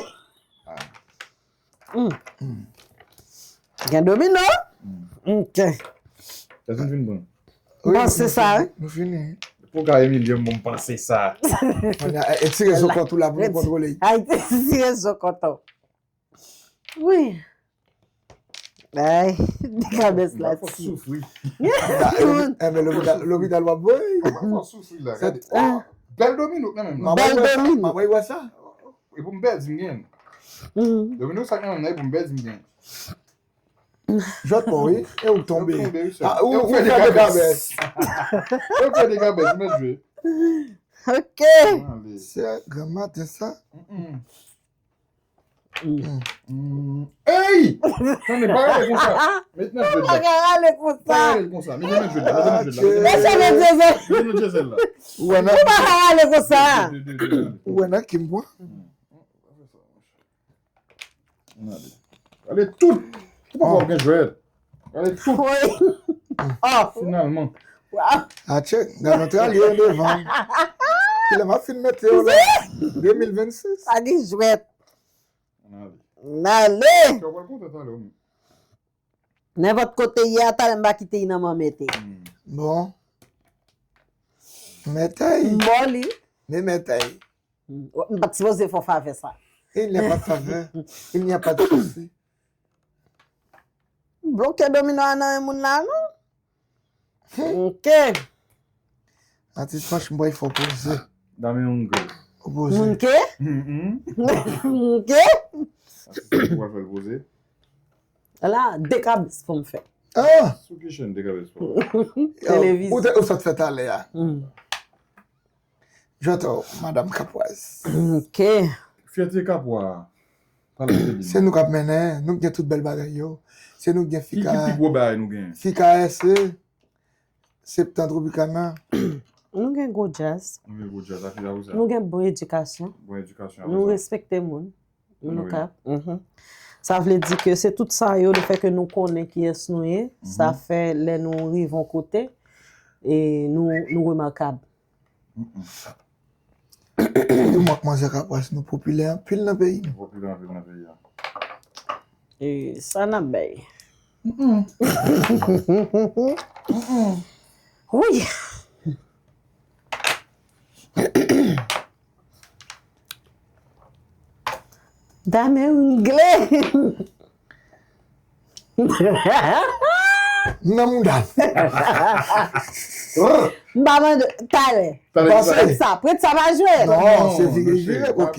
Gen domino. Ok. Èske n fin pran? M panse sa, wi. Nou fini. Pou ka imilye m, bon, m panse sa. Etire zo kont ou la pou nou kontwole. Ay, etire zo kont ou. Wi. Ay, dekabès la ti. Fòk soufri. Enben lopital, lopital w ap voye. Fòk soufri la. Gade. Oh, bèl domino nan men m nan. Bèl domino. Mwen wè sa. E pou m pèdi m gen. Domino sa k nan men m nan, e pou m pèdi m gen. Jwèt pa w wi, e ou k tonbe. Ou fè dekabès. Ou fè dekabès, ou mèt jwe. Ok. Se granmaten sa. Ey! Tande, pa rale konsa. Met nan jwèt la. Pa rale konsa. Pa rale konsa. Met nan jwèt la. Met nan jwèt la. Mete nan jwèt la. Ou wè nan. Ou pa ka rale konsa. Ou wè nan ki m pran. Gade. Gade tout. Ou poko gen jwèt. Gade tout. Finalman. Atchè, gade antre al yo devan. Kilè m ap fin mete yo la? De mil vennsis. Pa gen jwèt. N ale. Nenpòt kote y a, talè m pa kite y nan men mete. Bon. Mete y. M ba w li. Men mete y. M pa t sipoze fè w favè sa. Il n'y a pas de faveur. Il n'y a pas de souci. bloke domino a nan men moun la, non? Ok. Atis Panch, m wè fò poze. Dame yon gre. Ou poze. Moun ke? Moun ke? Atis Panch, ou pral fè l poze. La, dekabès pou m fè. Ah! Sou ki chèn dekabès pou w? Yo, televizyon. Ou te, ou sot fè talè a. Mm. Jwètò, Madanm Kapwaz. Ok. Fyète Kapwa. Pale de li. Se nou k ap mennen, nou k gen tout bèl bagay yo. Se nou k gen Ki, ki fika, pi gwo bagay nou gen? Fika S E, Septan Tropicana. Nou gen gwo djaz. Nou gen gwo djaz, ak ki sa? Nou gen bon edikasyon. Bon edikasyon, nou apre sa? Respekte moun. Nou Wi. Ka. Mhm. Sa vle di ke se tout sa yo, le fè ke nou konnen kiyès nou ye, sa Mhm. fè lè nou rive yon kote, e nou, nou remakab. Mm-mm. Di mwen k manzè Kapwaz, nou popilè anpil nan peyi nou. Popilè anpil nan peyi a. E sa n ap bay. Mm-mm. Mm-mm. Wi. Dame Ringle. Nan mouda. M pa mande talè. Talè ki sa? Prèt sa, prèt sa pa jwe. Non, se vire, vire, ok.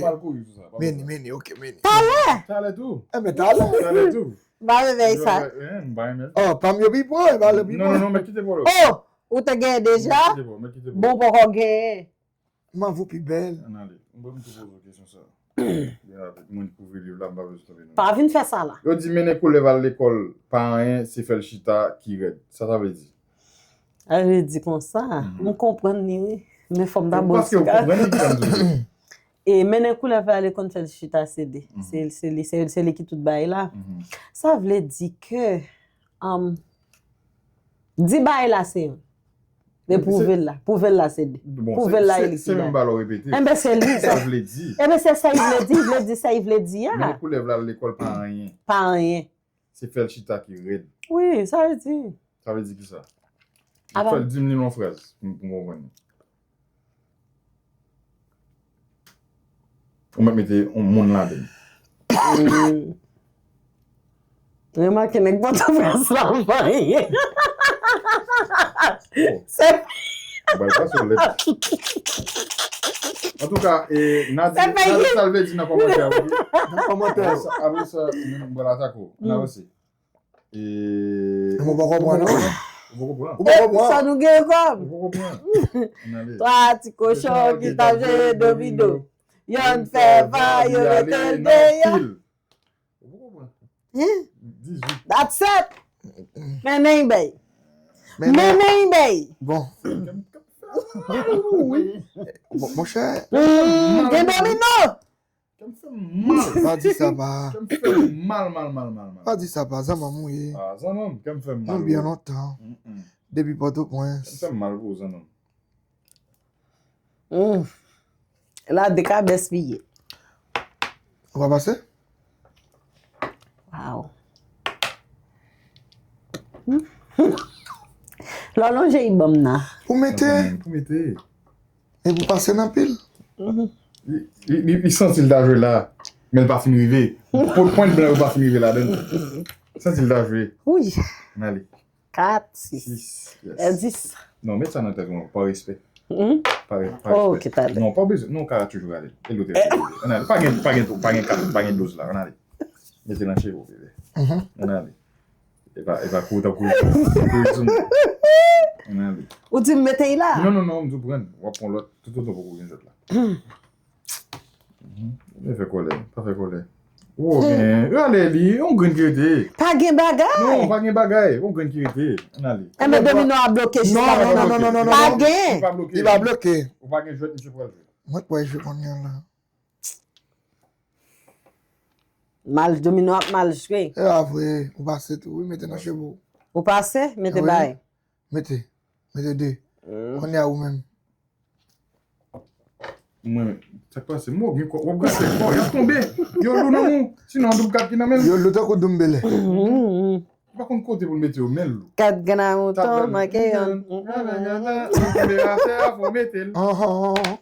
Meni, meni, ok, meni. Talè. Talè tou. Enben, talè. Talè tou. M pa renmen sa. M pa renmen. Oh, pa m yo pi pran, e pa lè pi pran. Non, non, non, mèt kite pou yo. Oh, ou te genyen deja? Mèt kite pou yo, mèt kite pou yo. Bon, poko genyen. M anvi w pi bèl. Ann ale. Mwen, m tou poze w kesyon sa. Byen rapid. Mwen kouvri liv la, m pa bezwen tonbe nan. Pa vin fè sa la. Yo di mennen koulèv al lekòl pa anyen, se fè l chita ki rèd. Sa sa vle di? Sa vle di konsa. Mhm. M konprann li, wi. Men fò m dabò di. Paske w konprann li ki sa m di w. E mennen koulèv al lekòl fè l chita se de. Mhm. Se, se li, se, se li ki tout bagay la. Mhm. Sa vle di ke, um, di bagay la se yon. E pwouve l la. Pwouve l la se de. Bon, pwouve l la se, e li se ki menm bagay la w repete. Enben, se li sa. Sa vle di. Enben, se sa l vle di, l vle di sa l vle di a. Men koulèv la lekòl pa anyen. Pa anyen. Se fè l chita ki rèd. Wi, sa vle di. Sa vle di ki sa? Fè l di m li nan yon fraz pou, pou m konprann li. Ou mèt mete yon moun ladan l. Remake, nèg Pòtoprens la, m pa ye. Se Ou bay pase w lèt. Antouka, e, n a di, n a di sa l vle di nan kòmantè a, wi. Nan kòmantè a. Apre sa, apre sa, m pral atake w. N avanse. E, Mwen pa konprann, non. Ou pa konprann? Ou pa konprann? Sa nou gen kòb. Ou pa konprann? Ann ale. Twa ti kochon ki t ap jwe domino. Yonn fè va, yo mete l deyò. Ou pa konprann? Hein? Dizwit. That's it. Mennen bay. Mennen bay. Bon. Kè m, kè m fè mal, wi. Bon, monchè. Hmm, gen domino. Kè m fè mal. Pa di sa pa. Kè m fè mal, mal, mal, mal, mal. Pa di sa pa, zanmanm ou ye. Ah, zanmanm, kè m fè mal. Nou byen lontan. Mm-mm. Depi Pòtoprens. Kè m fè mal pou ou, zanmanm. Hmm. La, dekabès li ye. Ou pa pase? Wow. Hmm. Lè w lonje, li ban m nan. Pou mete. Pou mete. E pou pase nan pil. Mhm. Li, li, li, li santi l ta jwe la, men l pa fin rive. Pwen, pwen blan yo pa fin rive ladan l. Santi l ta jwe. Wi. Ann ale. Kat, sis. Sis, yes. E dis. Non, met sa nan tèt ou, pa respè. Hmm? Pa re-, pa respè. Oh, ok, talè. Non, pa bezwen. Non, ka toujou ale. E lòt e. Ann ale. Pa gen, pa gen, pa gen kat, pa gen douz la. Ann ale. Mete nan cheve w, bebe. Mhm. Ann ale. E pa, e pa kou, t ap kou. Kou sou mwen. Ann ale. Ou di m mete l la? Non, non, non, m di w pran. W ap pran lòt. Toutotan poko gen jwèt la. Mhm. Men fè kòlè, pa fè kòlè. Ou gen, rale li, yon grenn ki rete. Pa gen bagay. Non, pa gen bagay, yon grenn ki rete. Ann ale. Enben, domino a bloke jis la. Non, non, non, non, non, non, non. Pa gen. Li pa bloke. Li pa bloke. Ou pa gen jwèt, misye pral jwe. Mwen kwè jwe kounye a la. Mal, domino ap mal jwe. E pa vre, ou pase tou, wi, mete nan cheve w. Ou pase, mete bay. Mete. Mete de. Hmm. Kounye a ou menm. Mwen, sa k pase? Mwen, gen kò, w ap gate kò, y ap tonbe. Yo lou nan men w. Sinon, doub kat ki nan men l. Yo lou tankou doumbele. Hmm. Ou pa konn kote pou l mete yo, men l lou. Kat grenn a mouton, manke yonn. Tonbe atè a, fò w mete l. Anhan.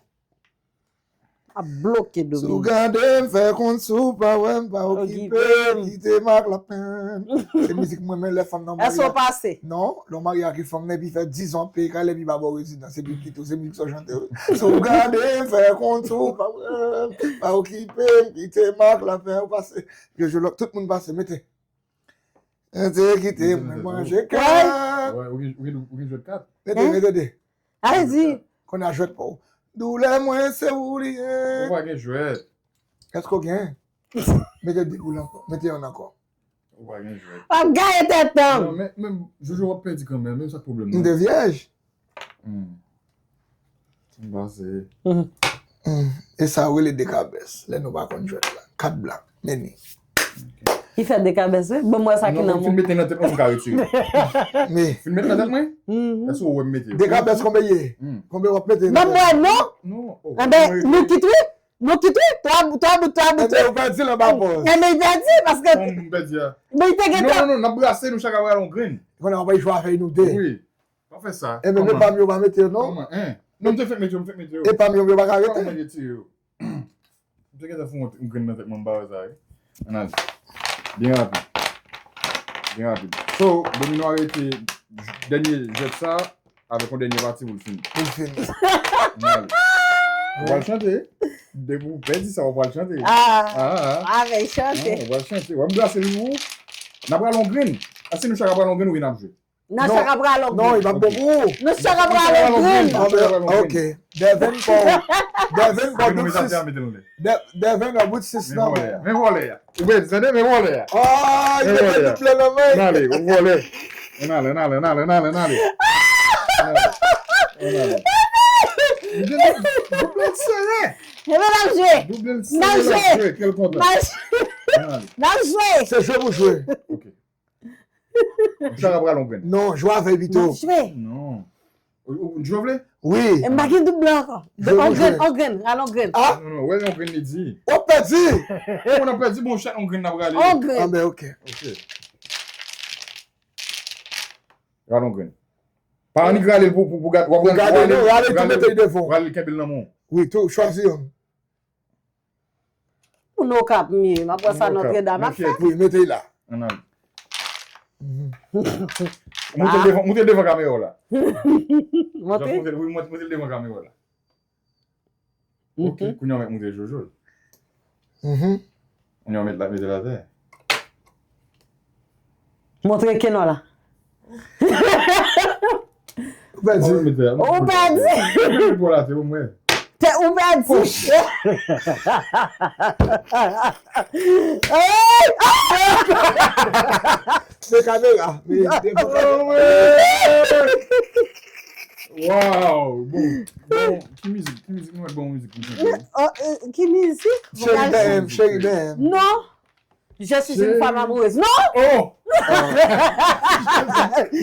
Ap bloke Dominique. Si w gade m, fè konn si w pa wè m, pa okipe m, kite m ak lapenn. Se mizik mwen men lè fanm nan marye. Èske w pase? Non, lè w marye ak yon fanm nan epi fè diz an peye kay la epi pa ba w rezidans epi kite w, se mizik sa w chante wi. Si w gade m, fè konn si w pa wè m, pa okipe m, kite m ak lapenn, ou pase. Yo jwe lòt, tout moun pase, mete. Mete kite mwen manje kat. Ou gen jwèt kat? Mete, mete de. Ay di. Kounye a jwèt pa w. Doulè mwen se ou li ye. Ou pa gen jwèt. Èske w gen? Mete de pou l ankò. Mete yonn ankò. Ou pa gen jwèt. W ap gaye tèt an. Non, men, men, Jojo w ap pèdi kanmenm, men sa k pwoblèm nan. M te vyèj. Hmm. M panse. Hmm. E sa yo rele dekabès, lè nou pa konn jwèt la. Kat blan, men ni. Li fè dekabès wi. Bon, m wè sa ki nan men w. Non, fin mete nan tèt mwen, m ka retire. Men. Fin mete nan tèt mwen? Èske ou wè m mete yo? Dekabès konbyen ye? Konbyen w ap mete nan tèt mwen? Ban m wè non. Non. Enben, nou kit wi. Nou kit wi. Twa bout, twa bout, twa bout. Enben, ou pèdi l anba pòz. Enben, li pèdi paske. Kòman m pèdi a? Men li te gen tan. Non, non, non, n ap brase, nou chak ap rale yon grenn. Kounye a w ap jwe avèk nou de. Wi. Pa fè sa. Enben, men pa m yo pa mete yo non. Kòman? Hein? Non, m te fèk mete yo, m fèk mete yo. E pa m yo, yo pa ka rete. Kòman mwen retire yo? M te gentan fout yon grenn nan tèt mwen, m pa wè sa wi. Ann ale. Byen rapid. Byen rapid. So, Domino a rete dènye jwèt sa avèk yon dènye pati pou l fini. Pou l fini. Ann ale. Ou pral chante. Depi ou pèdi sa, ou pral chante. Ah, ah, ah. Avèk chante. Ah, ou pral chante. Ou wè m brase l pou ou. N ap rale yon grenn. Asi nou chak ap rale yon grenn, ou vin ap jwe. Nan chak ap rale yon grenn. Non, li p ap bon pou ou. Nou chak ap rale yon grenn. Ok. Devin pa w. Devin pa w bout sis. Devin pa w bout sis nan men. Men vòlè a. Ou pèdi tande, men vòlè a. Ah, li mete doub la nan men. Ann ale, ou vòlè. Ann ale, ann ale, ann ale, ann ale, ann ale. Ann ale. Ann ale. Doub la sere. Ebyen n ap jwe. Doub la sere, n ap jwe. Kèl kontan. N ap jwe. Se jwe pou jwe. Ok. Chak ap rale yon grenn. Non, jwe avè l pito. M ap jwe. Non. Ou, ou, ou jwe vle? Wi. E m pa gen doub blan ankò. On grenn, on grenn, rale on grenn. Ah. Non, non, wè yon grenn li di. W ap pèdi. Kòman n ap pèdi? Bon, chak yon grenn n ap rale. On grenn. Ah ben, ok. Ok. Rale yon grenn. Pa annik rale l pou, pou, pou gade. W ap gade, non, rale tou mete l devan. Rale l kenbe l nan men w. Wi, tou, chwazi youn. Moun Okap m ye, m ap wè sa Nòtredam ap fè. Wi, mete l la. Ann al. Moute l devan, moute l devan kamera w la. Montre? Wi, moute l devan kamera w la. Ok, kounye a w mèt moute Jojo l. Kounye a w mèt la, mete l atè. Montre kenò la. Ou pèdi. Ou pèdi. Ou pèdi. Se kamera. Wow. Bon, bon. Ki mizik? Ki mizik? Nou mèt bon mizik pou chante. Ki mizik? Cheri dèyè m, cheri dèyè m. Non. Je suis une femme amoureuse. Non! Oh! M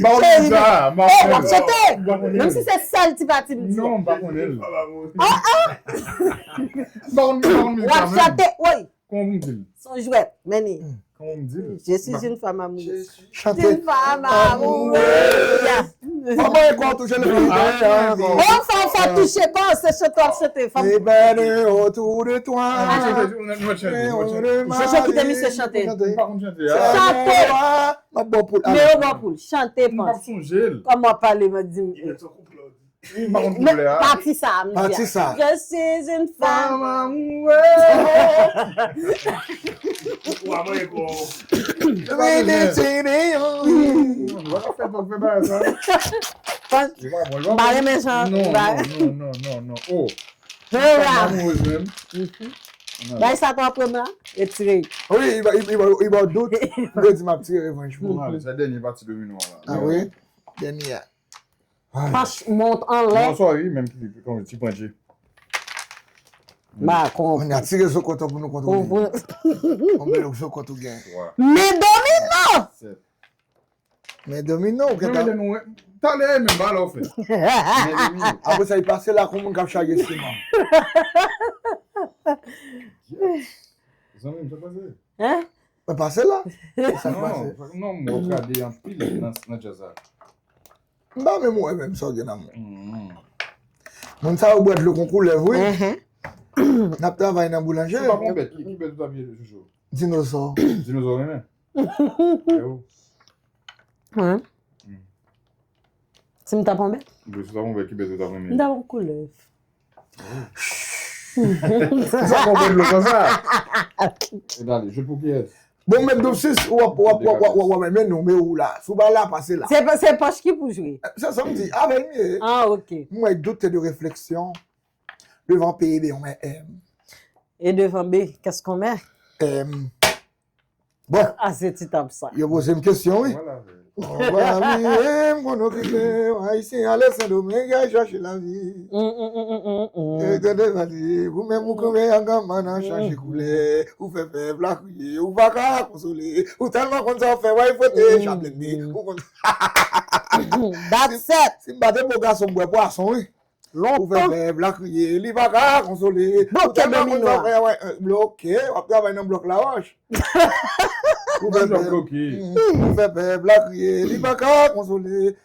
pa konn sa, m pa konn sa. Chante! Menm si se sèl ti pati m di. Non, m pa konnen l. Ah, ah! M pa konn, m pa konn mizik sa menm. W ap chante, woy! Kòman pou m di l? Se yon jwèt, men ni. Kòman pou m di l? Je suis une femme amoureuse. Chante. Une femme amoureuse. Fò mwen kò touche le. Bon, fò, fò touche, bon, se chante w ap chante. Fò. Tourne autour de toi. Jojo kite misye chante. M pa konn chante a. Chante. M ap bon pou l. Men yo bon pou l. Chante, Pans. M p ap sonje l. Kòman w ap pale, m ap di m. M pa konn koulè a. Pati sa, m di a. Pati sa. Je suis une femme amoureuse. Ou a mwen kon. Mwen deside yon. Ou pa ka fè, pa fè bagay sa. M pa renmen jan. Non, non, non, non, non. Oh. Femme amoureuse menm. Bay sa twò premye a, retire. Wi, li ba, li ba, li ba w dout. Li di m ap tire revanj pou ou. Sa dènye pati domino a la. Ah wi? Dènye a. Panch mont anlè. Non, sorry, menm ki, ki, ki panche. Ba, kon. Ann tire zokòt pou nou konn ou gen. Konbyen zokòt ou gen? Men domino! Men domino, ou gentan. Talè, men ba la ou fè. Men domino. Apre sa, li pase la kon moun k ap chaje siman. Zanmi m, sa pase? Hein? Mwen pase la. Sa k pase? Non, non, mwen gade anpil nan, nan djaz la. M pa menm wè menm sa w gen nan men. Moun sa yo bwè dlo kon koulèv, wi. Mhm. N ap travay nan boulanje. Si w t ap yon bèt, ki, ki bèt ou t ap ye, Jojo? Dinozò. Dinozò renmen? E ou? Mwen? Hmm. Si m t ap yon bèt? Wi, si w t ap yon bèt, ki bèt ou t ap renmen? M t ap yon koulèv. Sa konprann lo konsa. E dale, jwe pou kiyès? Bon, mèt Doub sis, w ap, w ap, w ap, w ap, w ap, w ap, men non, men ou la. Si w pa la, pase la. Se pa, se pòch ki pou jwe. Se sa m di, avè l m ye. Ah, ok. Mwen doute de réflexion devant P B, on met M. Et devant B, qu'est-ce qu'on met? M. Bon. Ah, se ti tap sa. Yo poze m kesyon, wi. Voilà. Anba mi, m konn okipe, Ayisyen ale Sendomeng, y al chache lavi. Mm, mm, mm, mm, mm, mm. E tande pale, ou menm ou kanpe an granm nan chache koulè, ou fè pèp la kriye, ou pa ka konsole, ou tèlman konn sa w fè, w al fwote chablende, ou konn. That's it. Si m pa te bo gason, m bwè pwason, wi. Ou fè pèp la kriye, li pa ka konsole. Ou tèlman konn sa w fè, wè, bloke, w ap travay nan blòk lawòch. Ou fè pèp, ou fè pèp la kriye, li pa ka konsole.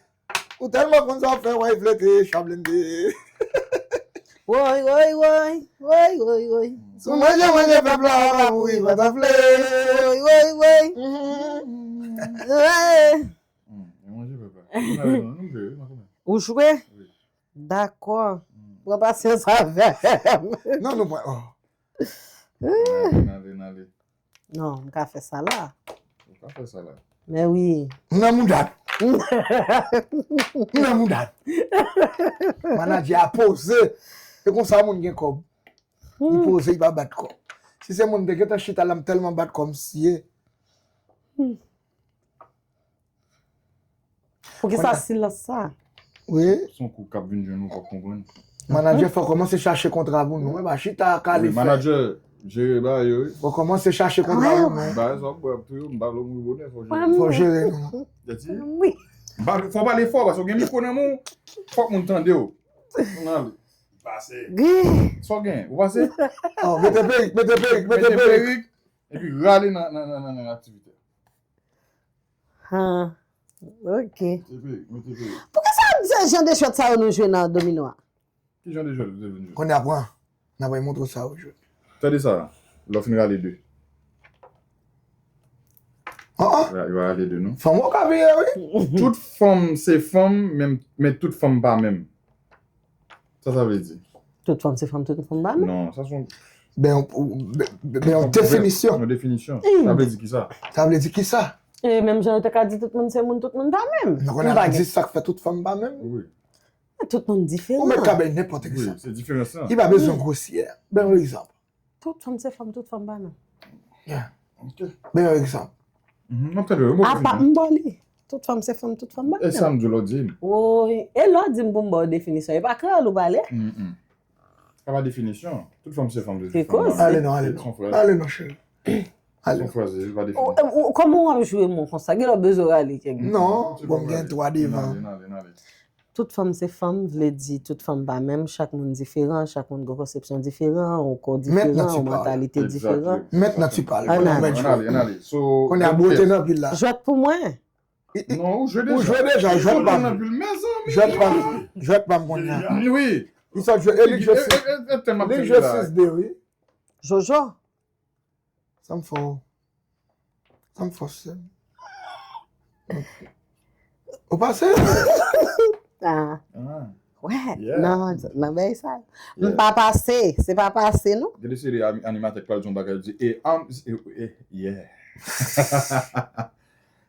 Ou tèlman konn sa w fè, wè, flete, chablende. Woy, woy, woy, woy, woy, woy. Si w manje, manje pèp la, w ap mouri pantanfle. Woy, woy, woy. Woy. Hmm, e manje pèp la. Nou jwe, wi, mwen konnen. Ou jwe? Wi. Dakò. Hmm. Pran pasyans avè m. Non, nou pran, oh. N ale, n ale, n ale. Non, m ka fè sa la. Ou ka fè sa la. Men wi. M nan mouda. M nan mouda. Manadjè a poze. E konsa moun gen kòb. Li poze, li pa bat kò. Si se moun te gentan chita la, m tèlman bat kò m siye. Poukisa silans sa? Wi. Se yon kou k ap vin jwenn ou, w p ap konprann. Manadjè, fò kòmanse chache kontra pou nou. Mwen pa chita kale fè. Manadjè, jere bagay yo, wi. Fò kòmanse chache kontra pou nou. Bagay sa w ap bwè ap touye w, m pa vle w mouri bonè, fò jere. Fò jere nou. Wi. Fò pale fò, paske w gen mikwo nan men w, fòk moun tande w. Ou nan li. Pase. Sa w gen? Ou pase? Oh, mete perik, mete perik, mete perik. Epi rale nan, nan, nan, nan, nan aktivite. Ha. Ok. Mete perik, mete perik. Poukisa se jan de jwèt sa yo nou jwe nan domino a? Ki jan de jwèt ou te vin jwe? Kounye a pran. N ap montre w sa yo jwe. Tande sa. Lè w fin rale de. Ah, ah. Yo rale de, non? Fanm ou ka vire, wi. Tout fanm se fanm, men, men tout fanm pa menm. Sa sa vle di? Tout fanm se fanm, tout fanm pa menm? Non, sa se yon... Ben, yon, ben, ben, yon definisyon. Yon definisyon. Sa vle di ki sa? Sa vle di ki sa? E menm jan yo te ka di tout moun se moun, tout moun pa menm. Nou konnen la di sa k fè tout fanm pa menm? Wi. Tout moun diferan. Ou mèt ka bay nenpòt egzanp. Wi, se diferans lan. Li pa bezwen gwosyè. Ban yon egzanp. Tout fanm se fanm, tout fanm pa menm. Yeah. Ok. Ban yon egzanp. Mhm, m ap tande w, bon. Apa m ba w li. Tout fanm se fanm, tout fanm pa menm. E sa m di w lòt di m. Woy, e lè w di m pou m ba w definisyon, e pa kreyòl ou pale? Mm, mm. Sa pa definisyon. Tout fanm se fanm, tout fanm pa menm. Ale non, ale non. Ale non, cheri. Ale. Se yon fraz, se pa definisyon. Kòman w ap jwe mo konsa? Gen lè w bezwen rale kèk. Non, bon, m gen twa devan. N ale, n ale, n ale. Tout fanm se fanm, vle di tout fanm pa menm, chak moun diferan, chak moun gen konsepsyon diferan, yon kò diferan, yon mantalite diferan. Mentnan ti pale. Ann ale. Ann ale, ann ale. Kounye a bwote nan pil la. Jwèt pou mwen. Non, ou jwe deja. Ou jwe deja, jwèt pa m. Jwèt pa m. Jwèt pa m kounye a. Wi. Li sot jwe, e li jwe sis. Li jwe sis de, wi. Jojo. Sa m fè w? Sa m fè w, sè m? Ou pase? Ah. Wè, nan, nan bagay sa. M pa pase, se pa pase, non. Gade seri animatè k pral di yon bagay, di, e, am, e, e, yeah.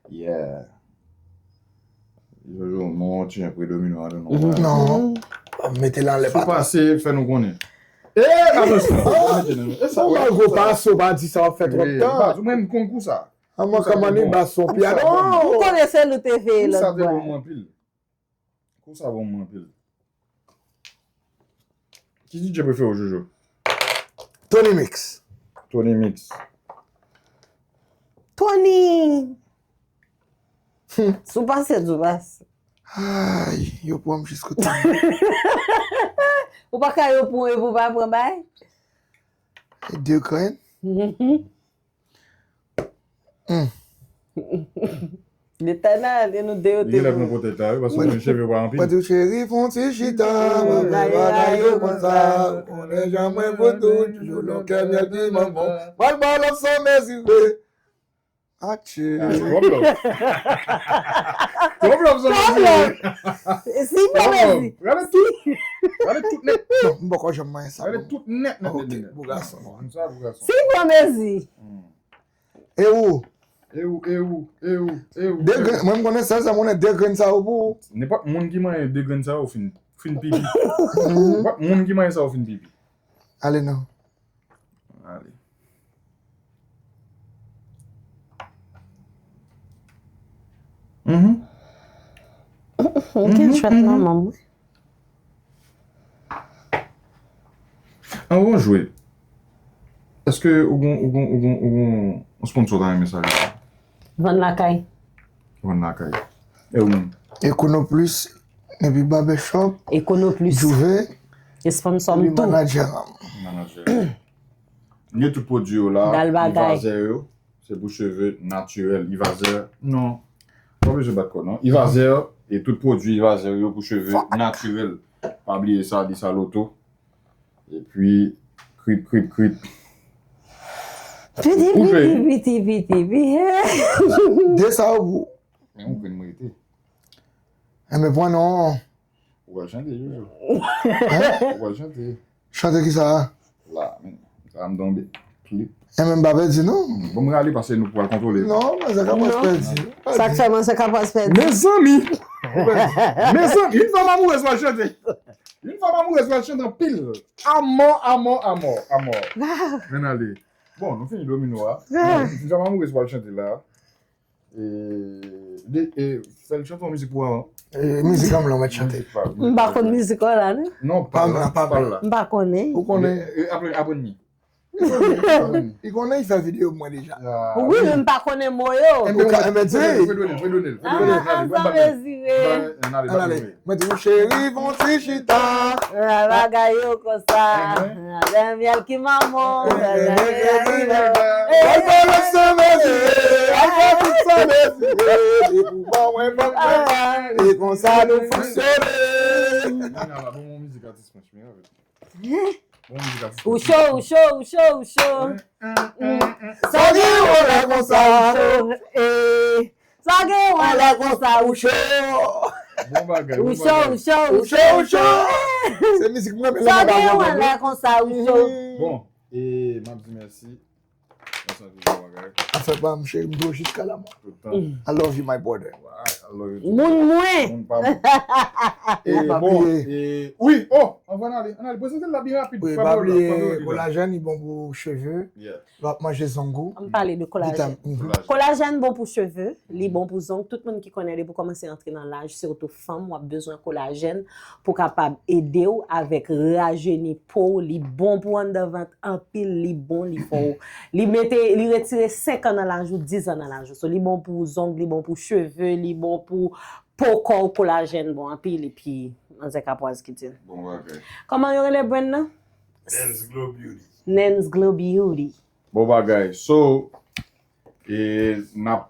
Yeah. Jojo, mwen wè w ti jan predomine, I don't know why. Non. Mete l anlè pa. Si w pase, fè nou konnen. E, atansyon. Ou mal gwo pase, ou pa di sa w ap fè twòp tan. Ou menm konn kou sa. An man kòman li ba son pyano. Ou konnen se l ou te veye lòt bwa. Kou sa bon mwen anpil. Kou sa bon mwen anpil. Ki D J prefere w, Jojo? Tony Mix. Tony Mix. Tony! Si w pase, di w pase. Ay, yo pran m jis kote. Ou pa ka yo pran w epi w pa pran bay? De grenn. Hmm. Detay nan ale, nou de yo te. Li gen lè pran pwotèj la, wi, paske mwen cheve pa anpil. Mwen di w, cheri, fè yon ti chita, mwen fè bagay yo konsa. Ou konnen jan mwen pou tou, toujou lòkè myèl piman bon. Mwen ba w love san mezire. Atchè. Ah, twòp love. Twòp love san mezire. Si, twòp love. Gade tout. Gade tout nèt. Non, m poko janm manyen sa. Gade tout nèt, nèt, nèt, nèt. Pou gason. Konsa pou gason. Si, bon mezi. E ou? E ou, e ou, e ou, e ou, de grenn, mwen m konnen sèl sa m konnen, de grenn sa yo pou ou. Nenpòt moun ki manyen de grenn sa yo fin, fin pipi. Nenpòt moun ki manyen sa yo fin pipi. Ale non. Ale. Mhm. Gen chwèt manman mwen. An bon jwe. Èske ou gon, ou gon, ou gon, ou gon yon sponsor ta renmen sa yo? Vann lakay. Vann lakay. E ou menm? Econo Plus, epi Barbershop, Econo Plus. Juve, e sponsor m tou. Manager. Manager. Gen tout pwodui yo la, Ivazè yo. Se pou cheve natirèl. Ivazè, non. Pa bezwen bat kò, non. Ivazè, e tout pwodui Ivazè yo pou cheve natirèl. Pa bliye sa, di sa loto. Epi, krip, krip, krip. Piti, piti, piti, piti, piti. De sa yo pou. Men ou konn mwen rete. Enben, pran non. Ou pral chante, Jojo. Hein? Ou pral chante. Chante ki sa? La, men, sa m tonbe. Klip. E menm pa pèdi, non? Bon, m rale paske nou pral kontwole. Non, manzè kapaz pèdi. Sa k fè manzè kapaz pèdi? Mezanmi! Mezanmi, une femme amoureuse pral chante. Une femme amoureuse pral chante anpil. Amò, amò, amò, amò. Men ale. Bon, nou fini domino a. Une femme amoureuse pral chante la. E, de, e, fè l chante yon mizik pou an. E, mizik an m lan mèt chante. M pa konn mizik an la, non? Non, pa l la, pa l la. M pa konnen. Ou konnen? E, apre, apre ni. Li konnen, li fè videyo pou mwen deja. Wi, men m pa konnen mo yo. Ou ka, enben, di. Fè done l, fè done l, fè done l. Ann ale, ann ale. Mwen di w cheri, fè yon ti chita. Bagay yo konsa. Avè myèl ki manman. Al fè lòt san mezi. Al fè tout san mezi. Epi w ban mwen, ban mwen. E konsa nou fonksyone. Bon, mizik atis mwen, chmi avè. Ou cho, ou cho, ou cho, ou cho. Sa gen yon lè konsa. Ou cho. Eh. Sa gen yon lè konsa, ou cho. Bon bagay, bon bagay. Ou cho, ou cho, ou cho, ou cho. Se mizik mwen, men sa gen yon lè konsa, ou cho. Bon, e m ap di mèsi. Mèsi anpil, bon bagay. Afè pa m, cheri, m dwe jiska la mò. Tout tan. I love you, my brother. I love you too. Moun mwen. Moun pa mwen. E bon, e, wi, oh, anvan n ale, ann ale, prezante l la byen rapid. Wi, pa bliye, kolajèn, li bon pou cheve. Yeah. Lè w ap manje zong ou. Ann pale de kolajèn. Kolajèn. Kolajèn bon pou cheve, li bon pou zong. Tout moun ki konnen depi w kòmanse antre nan laj, sitou fanm, w ap bezwen kolajèn pou kapab ede w avèk rajeni po w. Li bon pou anndan vant anpil, li bon, li fè w, li mete, li retire senk an nan laj ou, diz an nan laj ou. So, li bon pou zong, li bon pou cheve, li bon pou po kò w, kolajèn bon anpil, epi manzè kapwaz ki di l. Bon bagay. Kòman yo rele brand nan? Nens Glow Beauty. Nens Glow Beauty. Bon bagay. So, e n ap,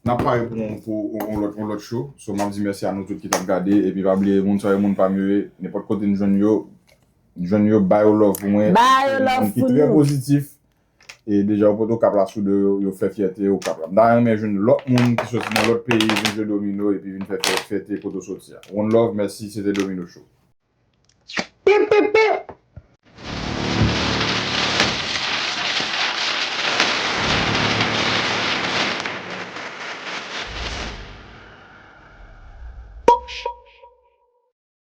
n ap pare pou, pou yon, yon lòt, yon lòt show. So, m ap di mèsi a nou tout ki t ap gade. Epi pa bliye, moun sa yo, moun pa m yo ye. Nenpòt kote n jwenn yo, jwenn yo, ba yo love pou mwen. Ba yo love pou nou. Moun ki trè pozitif. E deja, yo pote Okap la sou do yo, yo fè fyète Okap la. M ta renmen jwenn lòt moun ki soti nan lòt peyi, vin jwe domino, epi vin fè, fè, fyète kote w soti a. One love, mèsi, se te Domino Show. Pip, pip, pip.